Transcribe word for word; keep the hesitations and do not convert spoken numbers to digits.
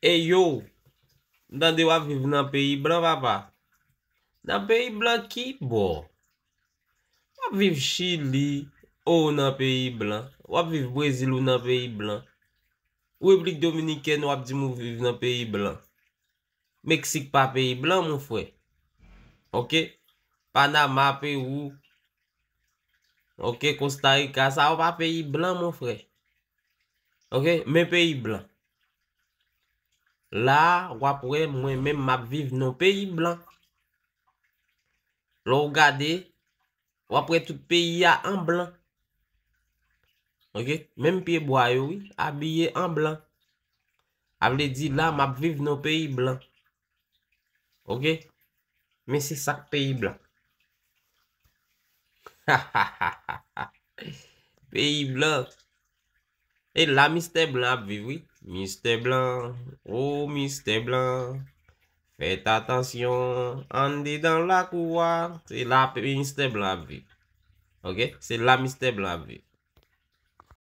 Ey yo, m tande w ap viv nan peyi blan, papa. Nan peyi blan ki bò? W ap viv Chili, ou nan peyi blan. W ap viv Brezil, ou nan peyi blan. Repiblik Dominikèn, w ap di m ou viv nan peyi blan. Meksik pa peyi blan, mon frè. Oke? Panama, Pewou. Oke, Kosta Rika, sa yo pa peyi blan, mon frè. Oke? Men peyi blan. La, w ap wè mwen menm m ap viv nan peyi blan. Lè w gade, w ap wè tout peyi a an blan. Oke? Menm pye bwa yo, wi, abiye an blan. A vle di la, m ap viv nan peyi blan. Oke? Men se sa k peyi blan. Peyi blan. E la, Mistè Blan ap viv, wi. Mistè Blan, o, Mistè Blan. Fèt atansyon, andedan lakou a. Se la, Mistè Blan ap viv. Oke? Se la, Mistè Blan ap viv.